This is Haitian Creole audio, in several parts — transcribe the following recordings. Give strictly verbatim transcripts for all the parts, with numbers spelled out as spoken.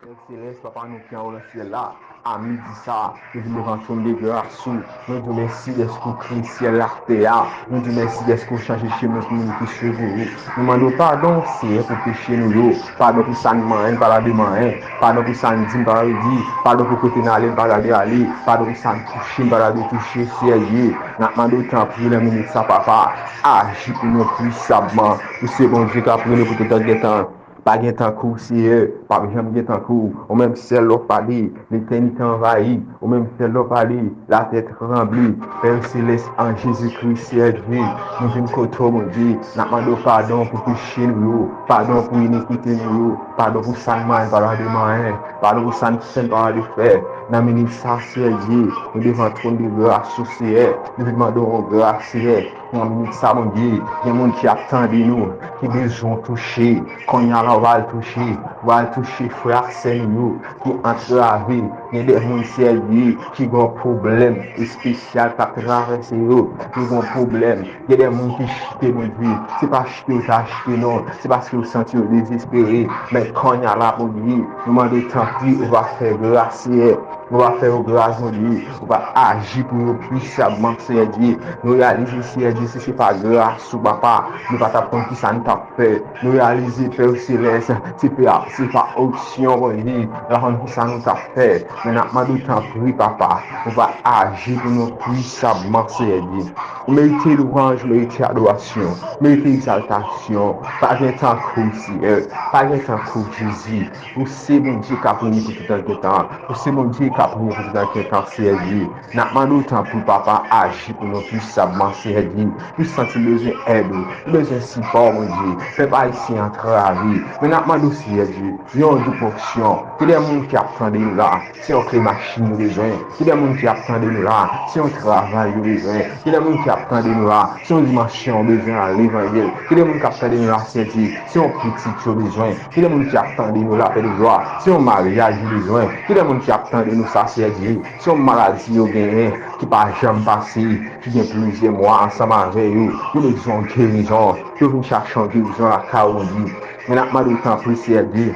Pè Selès, Papa nou ki anwo nan syèl la, a midi sa, nou vin devan twòn de gras ou. Nou di w mèsi dèske w kreye syèl la ak tè a. Nou di w mèsi dèske w chanje chemen pou moun ki swiv ou yo. Nou mande w padon, Seyè, pou peche nou yo. Padon pou sa n manyen, n pa ta dwe manyen. Padon pou sa n di, n pa ta dwe di. Padon pou kote n ale, n pa ta dwe ale. Padon pou sa n touche, n pa ta dwe touche, Seyè Dye. N ap mande w tanpri nan minit sa, Papa. Aji pou nou pwisabman. Ou se Bondye k ap rene pou tout tan gen tan. Pa gen tankou w, Seyè, p ap janm gen tankou w. Ou menm sèl lè w pale, letènite anvayi. Ou menm sèl lè w pale, latè tranble. Pè Selès, an Jezi Kris, Seyè Dye, nou vin kote w, Bondye. N ap mande w padon pou peche nou yo, padon pou inikite nou yo, padon pou sa n manyen, n pa ta dwe manyen, padon pou sa n fè, n pa ta dwe fè. Nan minit sa, Seyè Dye, nou devan twòn de gras ou, Seyè. Nou vin mande w yon gras, Seyè. Nan minit sa, Bondye, gen moun ki ap tande nou, ki bezwen w touche. Kounye a la, w al touche. W al touche frè ak sè nou yo ki antrave. Gen de moun, Seyè Dye, ki gen yon pwoblèm espesyal k ap travèse yo. Yo gen yon pwoblèm. Gen de moun ki chite, Bondye. Se pa chite yo ta chite, non. Se paske yo santi yo dezespere. Men kounye a la, Bondye, nou mande w, tanpri, ou va fè gras, Seyè. Ou va fè yo gras, Bondye. Ou va aji pou yo pwisabman, Seyè Dye. Nou reyalize, Seyè Dye, si se pa gras ou, Papa, nou pa t ap konn kisa n t ap fè. Nou reyalize, Pè Selès, se pa, se pa opsyon, Bondye, n pa konn kisa nou t ap fè. Men n ap mande w, tanpri, Papa, ou va aji pou nou pwisabman, Seyè Dye. Ou merite lwanj, ou merite adorasyon, ou merite egzaltasyon. Pa gen tankou w, Seyè. Pa gen tankou w, Jezi. Ou se Bondye k ap rene pou tout tan gen tan. Ou se Bondye k ap rene pou tout tan gen tan, Seyè Dye. N ap mande w tanpri, Papa, aji pou nou pwisabman, Seyè Dye. Nou santi n bezwen èd ou, nou bezwen sipò w, Bondye. Pèp ayisyen antrave. Men n ap mande w, Seyè Dye, yon doub onksyon. Gen de moun ki ap tande nou la, se yon kle machin yo bezwen. Gen de moun ki ap tande nou la, se yon travay yo bezwen. Gen de moun ki ap tande nou la, se yon dimansyon yo bezwen al levanjil. Gen de moun ki ap tande nou la, Seyè Dye, se yon pitit yo bezwen. Gen de moun ki ap tande nou la, Pè de glwa, se yon maryaj yo bezwen. Gen de moun ki ap tande nou sa, Seyè Dye, se yon maladi yo genyen ki pa janm pase, ki gen plizyè mwa ansanm avè yo. Yo bezwen yon gerizon. Yo vin chache yon gerizon lakay ou, Bondye. Men n ap mande w tanpri, Seyè Dye.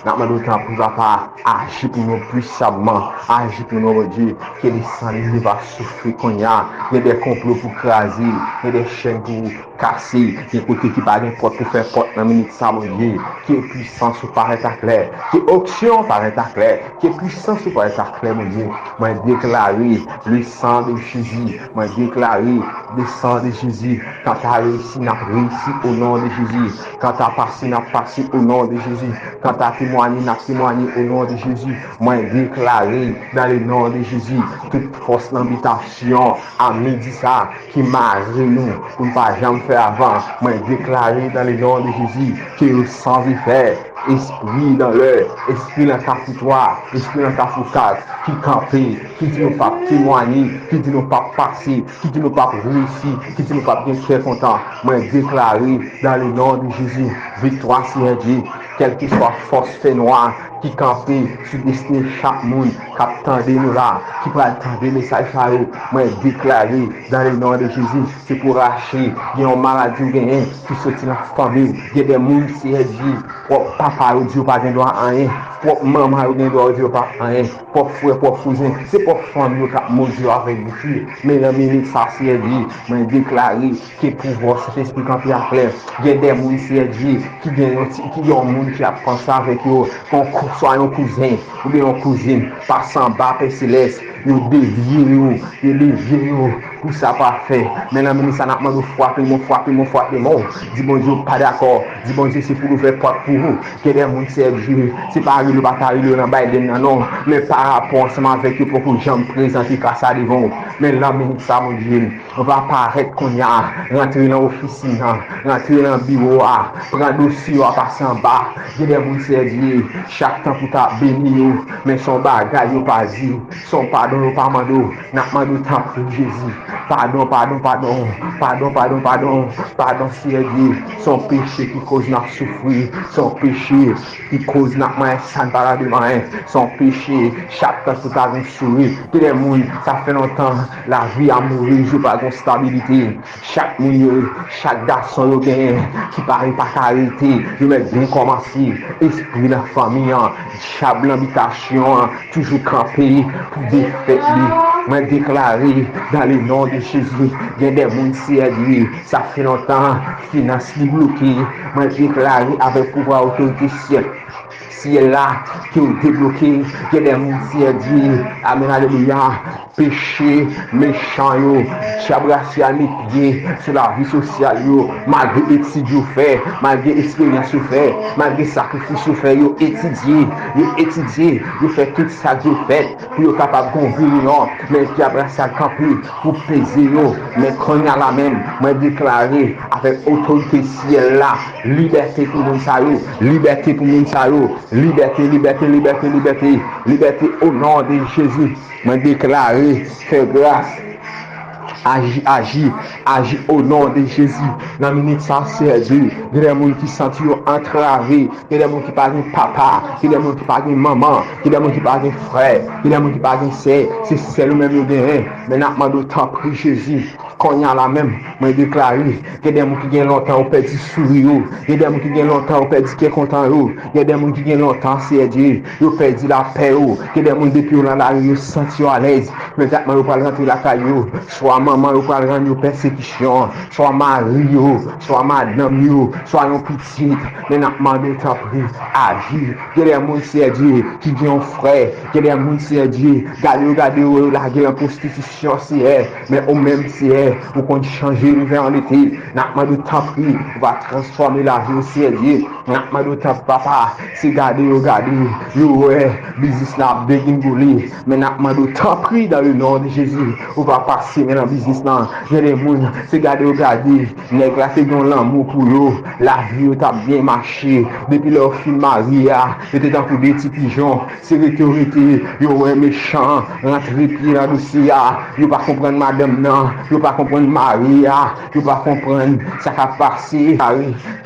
N ap mande w tanpri, Papa, aji pou nou pwisabman, aji pou nou, Bondye. Ke desann li va soufri kounye a. Gen de konplo pou kraze, gen de chèn pou kase, gen kote ki pa gen pòt pou fè pòt nan minit sa, Bondye. Ke pwisans ou parèt aklè, ke onksyon parèt aklè, ke pwisans ou parèt aklè, Bondye. Mwen deklare le sang de Jésus, mwen deklare le sang de Jésus. Kanta reyisi, n ap reyisi o non de Jezi. Kanta pase, n ap pase o non de Jezi. Kanta temwanye, n ap temwanye o non de Jezi. Mwen deklare, dans le nom de Jésus, tout fòs nan bitasyon a midi sa ki mare nou pou n pa janm fè avan. Mwen deklare, dans le nom de Jésus, ke yo san efè. Espri dan lè, espri nan Kafou twa, espri nan Kafou kat, ki kanpe, ki di nou p ap temwanye, ki di nou p ap pase, ki di nou p ap reyisi, ki di nou p ap gen kè kontan. Mwen deklare, dans le nom de Jésus, viktwa, Seyè Dye, kèlkeswa fòs fènwa ki kanpe sou destine chak moun k ap tande nou la, ki pral tande mesaj sa yo, mwen deklare, dans le nom de Jésus, se pou rache, gen yon maladi ou genyen ki soti nan fanmi w. Gen de moun, Seyè Dye, pwòp papa yo di yo pa gen dwa anyen, pwòp manman yo gen dwa yo di yo pa anyen, pwòp frè, pwòp kouzen, se pwòp fanmi yo k ap modi yo avèk bouch yo. Men nan minit sa, Seyè Dye, mwen deklare ke pouvwa Sentespri kanpe aklè. Gen de moun, Seyè Dye, ki gen yon ti, ki gen yon moun ki ap panse avèk yo, yon kou-, swa yon kouzen, oubyen yon kouzin, pase anba, Pè Selès, yo devye yo, yo devye yo pou sa pa fè. Men nan minit sa, n ap mande w frape mwen, frape mwen, frape mwen. Di Bondye w pa dakò. Di Bondye se pou l ouvè pòt pou ou. Gen de moun, Seyè Dye, se pa rele w pa ta rele w nan Biden nan non. Men pa rapò ansanm avèk yo poko janm prezante ka sa devan w. Men nan minit sa, Bondye, w va parèt kounye a, rantre nan ofisin nan, rantre nan biwo a, pran dosye yo a pase anba. Gen de moun, Seyè Dye, chak tan pou ta beni yo, men se yon bagay yo pa di w, se yon padon yo pa mande w. N ap mande w tanpri, Jezi, Padon, padon, padon, padon, padon, padon, padon, Seyè Dye, se yon peche ki koz n ap soufri, se yon peche ki koz n ap manyen sa n pa ta dwe manyen, se yon peche chak tan pou ta gen souri. Gen de moun, sa fè lontan, lavi a mouri, yo pa gen stabilite. Chak moun yo, chak gason yo genyen ki pa, pa ka rete, yo mèt byen kòmanse. Espri nan fanmi an, dyab nan bitasyon an, toujou kanpe pou defèt li. Mwen deklare, dans le nom de Jésus, gen de moun, Seyè Dye, sa fè lontan, finans li bloke. Mwen deklare avèk pouvwa otorite syèl, syèl la, ke yo debloke. Gen de moun, Seyè Dye, amèn, alelouya, peche mechan yo, dyab rasyal met pye sou lavi sosyal yo, malgre etid yo fè, malgre eksperyans yo fè, malgre sakrifis yo fè, yo etidye, yo etidye, yo fè tout sa k dwe fèt pou yo kapab gen yon reyinyon, men dyab rasyal kanpe pou peze yo. Men kounye a la menm, mwen deklare avèk otorite syèl la, libète pou moun sa yo, libète pou moun sa yo, libète, libète, libète, libète, libète, o non de Jezi. Mwen deklare, fè gras, aji, aji, aji, o non de Jezi. Nan minit sa, Seyè Dye, gen de moun ki santi yo antrave, gen de moun ki pa gen papa, gen de moun ki pa gen manman, gen de moun ki pa gen frè, gen de moun ki pa gen sè, se sèl ou menm yo genyen. Men n ap mande w, tanpri, Jezi, kounye a la menm, mwen deklare, gen de moun ki gen lontan yo pèdi souri yo, gen de moun ki gen lontan yo pèdi kè kontan yo, gen de moun ki gen lontan, Seyè Dye, yo pèdi lapè yo, gen de moun depi yo nan lari yo santi yo alèz, imedyatman yo pral rantre lakay yo, swa manman yo pral rann yo pèsekisyon, swa mari yo, swa madanm yo, swa yon pitit, men n ap mande w, tanpri, aji. Gen de moun, Seyè Dye, ki gen yon frè, gen de moun, Seyè Dye, gade yo, gade yo, yo lage l nan pwostitisyon, Seyè, men ou menm, Seyè, ou konn chanje l vè an ete. N ap mande w, tanpri, ou va transfòme lavi yo, Seyè Dye. N ap mande w, tanpri, papa, se gade yo gade, yo wè biznis la ap degringole. Men n ap mande w, tanpri, dans le nom de Jésus, ou va pase men nan biznis lan. Gen de moun, se gade yo gade, nèg la te gen yon lanmou pou yo, lavi yo t ap byen mache. Depi lè yo fin marye a, yo te tankou de ti pijon. Se rete yo rete, yo wè mechan rantre pye nan dosye a. Yo pa konprann madanm nan, yo pa konprann mari a, yo pa konprann sa k ap pase.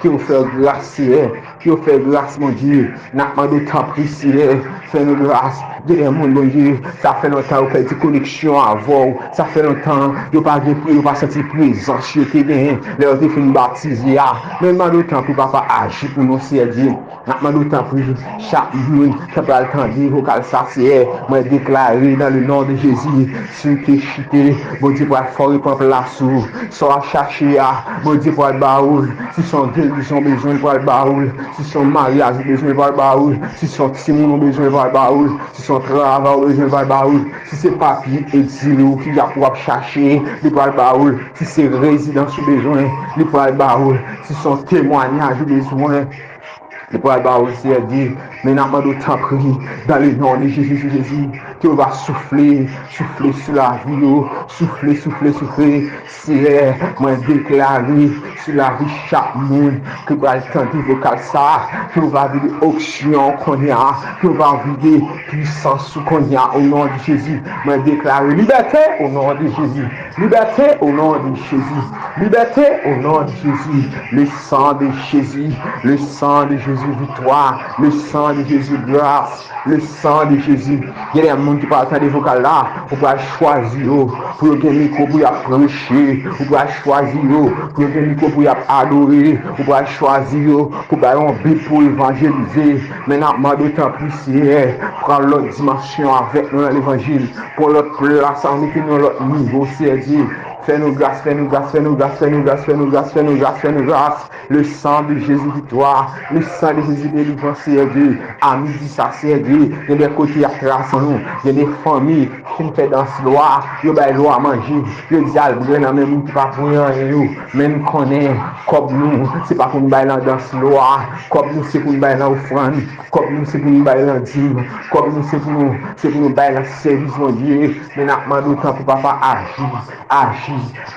Ke yo fè gras, Seyè, ke yo fè gras, Bondye. N ap mande w, tanpri, Seyè, fè nou gras. Gen de moun, Bondye, sa fè lontan yo pèdi koneksyon avè w. Sa fè lontan yo pa gen, yo pa santi prezans yo te genyen lè yo te fin batize a. Men n mande w, tanpri, papa, aji pou nou, Seyè Dye. N ap mande w, tanpri, chak moun ki pral tande vokal sa, Seyè, mwen deklare dans le nom de Jésus, si w te chite, Bondye pral fè w repran plas ou. Sa w ap chache a, Bondye pral ba ou l. Si se yon gerizon w bezwen, l pral ba ou l. Si se yon maryaj ou bezwen, l pral ba ou l. Si se yon timoun ou bezwen, l pral ba ou l. Si se yon travay ou bezwen, l pral ba ou l. Si se papye egzile w ki ap, w ap chache, li pral ba ou l. Si se rezidans ou bezwen, li pral ba ou l. Si se yon temwanyaj ou bezwen, li pral ba ou l, Seyè Dye. Men n ap mande w, tanpri, dans le nom de Jésus, Jésus, ke w va soufle, soufle sou lavi yo, soufle, soufle, soufle. Seyè, mwen deklare sou lavi chak moun ki pral tande vokal sa, ke w va vide onksyon kounye a, ke w va vide pwisans ou kounye a, o non de Jezi. Mwen deklare libète, o non de Jezi. Libète, o non de Jezi. Libète, o non de Jezi. Le sang de Jésus. Le sang de Jésus, viktwa. Le sang de Jésus, gras. Le sang de Jésus. Gen de moun ki pral tande vokal la, ou pral chwazi yo pou yo gen mikwo pou y ap preche, ou pral chwazi yo pou yo gen mikwo pou y ap adore, ou pral chwazi yo pou bay yon bib pou evanjelize. Men n ap mande w, tanpri, Seyè, pran lòt dimansyon avèk nou nan levanjil, pran lòt plas, mete nou yon lòt nivo, Seyè Dye. Fè nou gras, fè nou gras, fè nou gras, fè nou gras, fè nou gras, fè nou gras, fè nou gras. Le sang de Jésus, viktwa. Le sang de Jésus, delivrans, Seyè Dye. A midi sa, Seyè Dye, gen de kote y ap trase nou. Gen de fanmi ki fin fè dans lwa. Yo bay lwa manje. Yo di al bwè nan men moun ki pa pou anyen yo. Men n konnen kòb nou, se pa pou n bay nan dans lwa. Kòb nou, se pou n bay nan ofrann. Kòb nou, se pou n bay nan dim. Kòb nou, se pou nou, se pou nou bay nan sèvis Bondye. Men n ap mande w, tanpri, papa, aji. Aji.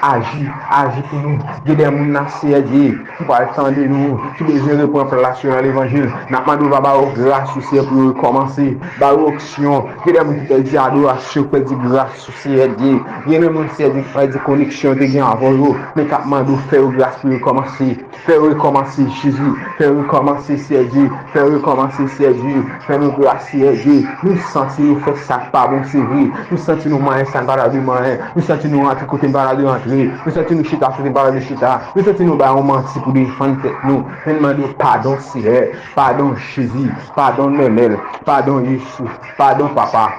Aji, aji pou nou. Gen de moun la, Seyè Dye, ki pral tande nou, ki bezwen reprann plas yo nan levanjil. N ap mande w, va ba yo gras ou, Seyè, pou yo rekòmanse. Ba yo onksyon. Gen de moun ki pèdi adorasyon, ki pèdi gras ou, Seyè Dye. Gen de moun, Seyè Dye, ki pèdi koneksyon te gen avè yo, men k ap mande w fè yo gras pou yo rekòmanse. Fè yo rekòmanse, Jezi. Fè yo rekòmanse, Seyè Dye. Fè yo rekòmanse, Seyè Dye. Fè nou gras, Seyè Dye. Nou santi nou fè sa k pa bon, se vre. Nou santi nou manyen sa n pa ta dwe manyen. Nou santi nou rantre kote n pa ta dwe rantre. Nou santi nou chita kote n pa ta dwe chita. Nou santi nou bay yon manti pou defann tèt nou. Men n mande w padon, Seyè. Padon, Jezi. Padon, Nènèl. Padon, Yesou. Padon, Papa.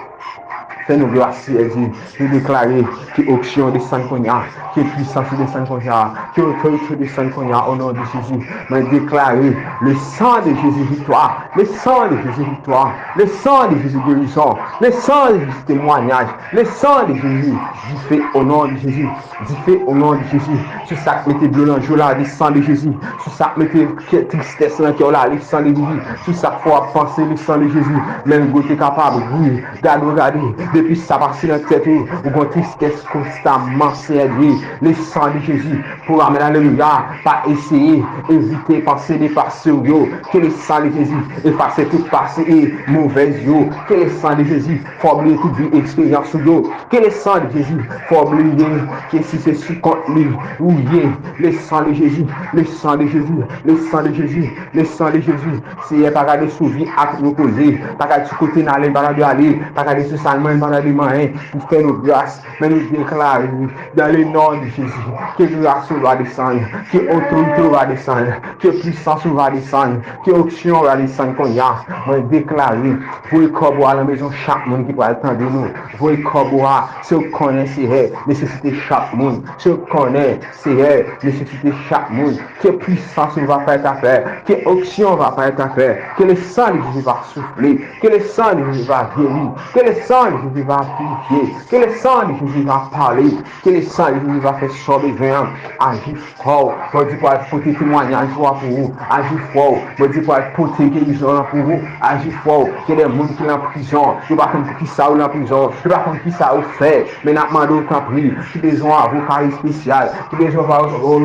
Fè nou gras, Seyè Dye. Nou deklare ke onksyon desann kounye a, ke pwisans ou desann kounye a, ke otorite ou desann kounye a, o non de Jezi. Mwen deklare, le sang de Jésus viktwa, le sang de Jésus viktwa, le sang de Jésus gerizon, le sang de Jésus temwanyaj, le sang de Jésus dife, o non de Jezi. Dife, o non de Jezi. Sou sa k mete dlo nan je w la, le sang de Jésus. Sou sa k mete kè, tristès nan kè w la, le sang de Jésus. Sou sa k fè w ap panse, le sang de Jésus. Lè l gwo te kapab, wi, gade w gade. Depi sa pase nan tèt ou, ou gon tristès konstamman, Seyè Dye. Le sang de Jésus. Pou amèn, alelouya. Pa eseye evite panse de pase w yo. Ke le sang de Jésus efase tout pase e movèz yo. Ke le sang de Jésus fè w bliye tout vye eksperyans ou yo. Ke le sang de Jésus fè w bliye ke si se sou kont li ou ye. Le sang de Jésus, le sang de Jésus, le sang de Jésus, le sang de Jésus. Seyè, pa gade sou vi ak nou koze. Pa gade sou kote n ale, n pa ta dwe ale. Pa gade sou sa n manyen, n pa ta dwe manyen. Pou fè nou gras, men nou deklare, dans le nom de Jésus, ke gras ou va desann, ke otorite ou va desann, ke pwisans ou va desann, ke onksyon ou va desann kounye a. Mwen deklare, voye kòb ou a nan mezon chak moun ki pral tande nou. Voye kòb ou a, se ou konnen, Seyè, nesesite chak moun. Se ou konnen, Seyè, nesesite chak moun. Ke pwisans ou va fè afè. Ke onksyon va fè afè. Ke le sang de Jésus va soufle. Ke le sang de Jésus va geri. Ke le sang de Jésus va pirifye. Ke le sang de Jésus va pale. Ke le sang de Jésus va fè sa w bezwen an. Aji fò. Bondye pral pote temwanyaj ou a pou ou. Aji fò. Bondye pral pote gerizon an pou ou. Aji fò. Gen de moun ki nan prizon. Yo pa konn poukisa yo nan prizon. Yo pa konn kisa yo fè. Men n ap mande w, tanpri, ki bezwen yon avoka espesyal, ki bezwen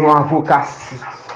yon avoka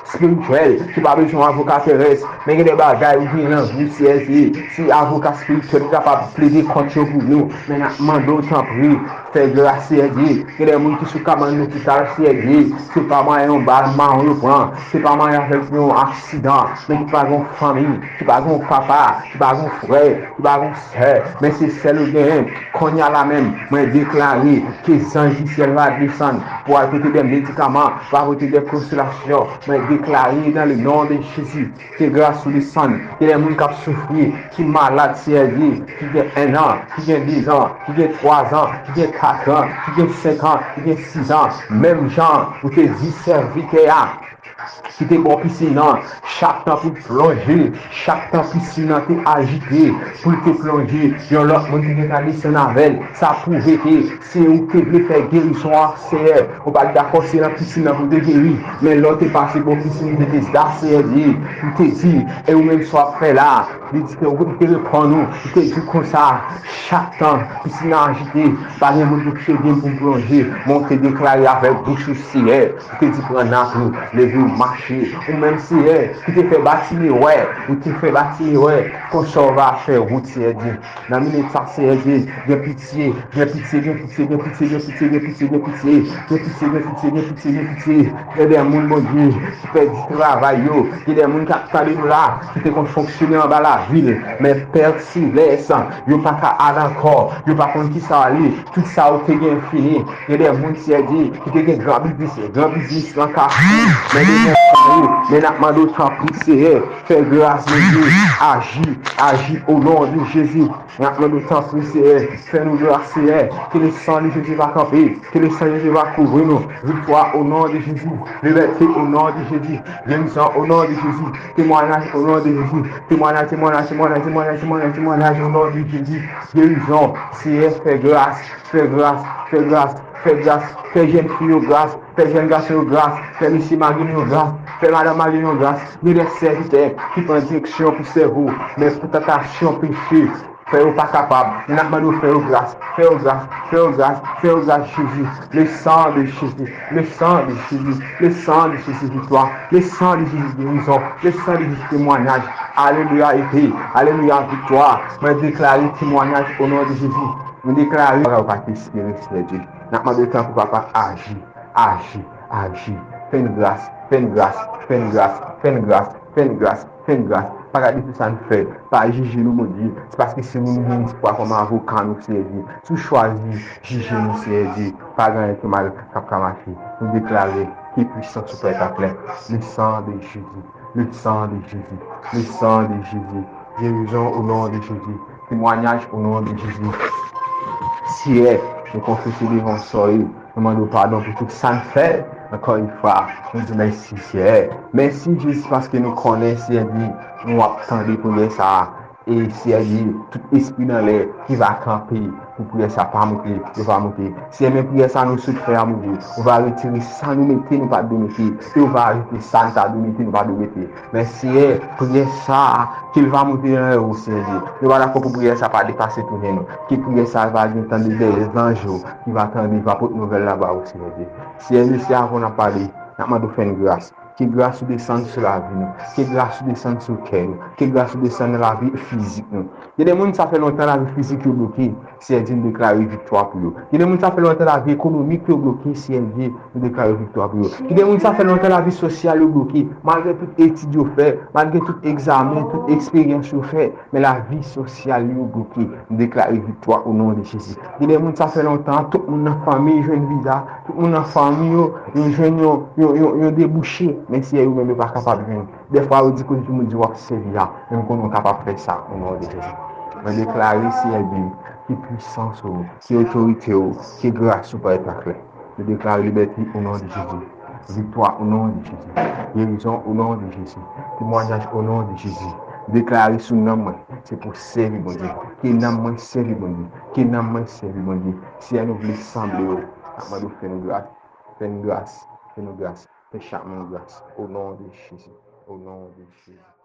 espirityèl, ki pa bezwen yon avoka terès, men gen de bagay ou gen nan vi w, Seyè Dye, si avoka espirityèl ki kapab plede kont yo pou nou, men n ap mande w, tanpri, fè gras, Seyè Dye. Gen de moun ki sou kabann lopital, Seyè Dye, se pa manyen yon bal mawon yo pran, se pa manyen avèk yon aksidan, men ki pa gen yon fanmi, ki pa gen yon papa, ki pa gen yon frè, ki pa gen yon sè, men se sèl ou genyen. Kounye a la menm, mwen deklare ke zanj di syèl va desann pou al pote de medikaman, pou al pote de konsolasyon. Mwen deklare dans le nom de Jésus ke gras ou desann. Gen de moun k ap soufri, ki malad, Seyè Dye, ki gen en an, ki gen de zan, ki gen twa zan, ki gen kat an, ki gen senk an, ki gen sis an. Menm jan ou te di sèvitè a, ki te bò pisin nan, chak tan pou l plonje, chak tan pisin nan te ajite, pou l te plonje, yon lòt moun te gentan desann avè l. Sa pwouve ke se ou ki te vle fè gerizon an, Seyè. Ou pa t dakò se nan pisin nan pou w te geri, men lè w te pase bò pisin, ou te di, Seyè Dye, ou te di, e ou menm sa w ap fè la? Li di ke ou te reponn ou, ou te di konsa, chak tan pisin nan ajite, pa gen moun pou kite byen pou plonje, men ou te deklare avèk bouch ou, Seyè, ou te di pran nat ou, leve ou mache, ou menm Seyè, ki te fè Batime wè, ou te fè Batime wè, konsa w va fè wout, Seyè Dye. Nan minit sa, Seyè Dye, gen pitye, gen pitye, gen pitye, gen pitye, gen pitye, gen pitye, gen pitye, gen pitye, gen pitye, gen pitye, gen pitye. Gen de moun, Bondye, ki pèdi travay yo. Gen de moun k ap tande nou la, ki te konn fonksyone anba lavil. Men Pè Silès, yo pa ka al ankò. Yo pa konn kisa ale. Tout sa yo te gen fini. Gen de moun, Seyè Dye, ki te gen gran biznis. Gran biznis lan ka fini. Men yo gen fini. Men n ap mande w tanpri, Seyè, fè gras, Bondye. Aji, aji, o non de Jezi. N ap mande w tanpri, Seyè, fè nou gras, Seyè. Ke le sang de Jésus va kanpe. Ke le sang de Jésus va kouvri nou. Viktwa o non de Jezi. Libète o non de Jezi. Gerizon o non de Jezi. Temwayaj o non de Jezi. Temwayaj, temwayaj, temwayaj, temwayaj, temwayaj, temwayaj o non de Jezi. Gerizon, Seyè, fè gras, fè gras, fè gras, fè gras, fè jèn fi yo gras, fè jèn gason yo gras, fè mesye mari nou yo gras, fè madanm mari nou yo gras. Gen de sèvitè ki pran direksyon pou sèvi w, men pou tantasyon peche, fè yo pa kapab. N ap mande w fè yo gras, fè yo gras, fè yo gras, fè yo gras, Jezi. Le sang de Jésus, le sang de Jésus, le sang de Jésus, viktwa, le sang de Jésus, gerizon, le sang de Jésus, temwanyaj. Alelouya, epe, alelouya, viktwa. Mwen deklare temwanyaj o non de Jezi. Mwen deklare, bagay ou pa t espere, Senyè Dye. N ap mande w tanpri, papa, aji, aji, aji. Fè n gras, fè n gras, fè n gras, fè n gras, fè n gras, fè n gras. Pa gade sou sa n fè. Pa jije nou, Bondye. Se paske se ou nou gen espwa kòm avoka nou, Senyè Dye. Si w chwazi jije nou, Senyè Dye, pa gen anyen ki mal k ap ka mache. Nou deklare ke pwisans ou fè ta plè. Le sang de Jésus, le sang de Jésus, le sang de Jésus. Gerizon o non de Jezi. Temwanyaj o non de Jezi. Senyè, nou konfese devan w sa w ye. Nou mande w padon pou tout sa n fè. Ankò yon fwa, nou di mèsi, Senyè. Mèsi, Jezi, paske nou konnen, Senyè, di, nou ap tande priyè sa a. E, Senyè, di, tout espri nan lè ki va kanpe pou priyè sa pa moute, yo va moute. Senyè, men priyè sa nou sot fè a, Bondye, ou va retire sa nou mete, nou pa dwe mete. E ou va ajoute sa n ta dwe mete, nou pa dwe mete. Men Senyè, priyè sa a, ke l va moute nan lè ou, Senyè Dye. Nou pa dakò pou priyè sa pa depase tounen nou. Ke priyè sa va gen tande dèzanj yo ki va tande, va pote nouvèl la ba ou, Senyè Dye. Senyè Dye, se avè w n ap pale, n ap mande w fè n gras. Ke gras ou desann sou lavi nou. Ke gras ou desann sou kè nou. Ke gras ou desann nan lavi fizik nou. Gen de moun sa fè lontan lavi fizik yo bloke. Senyè Dye, nou deklare viktwa pou yo. Gen de moun sa fè lontan lavi ekonomik yo bloke, Senyè Dye, nou deklare viktwa pou yo. Gen de moun sa fè lontan lavi sosyal yo bloke, malgre tout etid yo fè, malgre tout egzamen, tout eksperyans yo fè, men lavi sosyal yo bloke. Nou deklare viktwa o non de Jezi. Gen de moun sa fè lontan, tout moun nan fanmi jwenn viza, tout moun nan fanmi yo, yo jwenn yon, yon, yon, yon debouche, men Senyè, yo menm yo pa kapab jwenn. Dèfwa yo di kote pou moun di w ap sèvi a, men m konnen w kapab fè sa o non de Jezi. Mwen deklare, Senyè Dye, ki pwisans ou, ki otorite ou, ki gras ou parèt aklè. Nou deklare libète o non de Jezi. Viktwa o non de Jezi. Gerizon o non de Jezi. Temwanyaj o non de Jezi. Deklare sou nanm mwen, se pou sèvi Bondye. Ke nanm mwen sèvi Bondye. Ke nanm mwen sèvi Bondye. Senyè, nou vle sanble w. N ap mande w fè nou gras. Fè nou gras. Fè nou gras. Fè chak moun gras. O non de Jezi. O non de Jezi.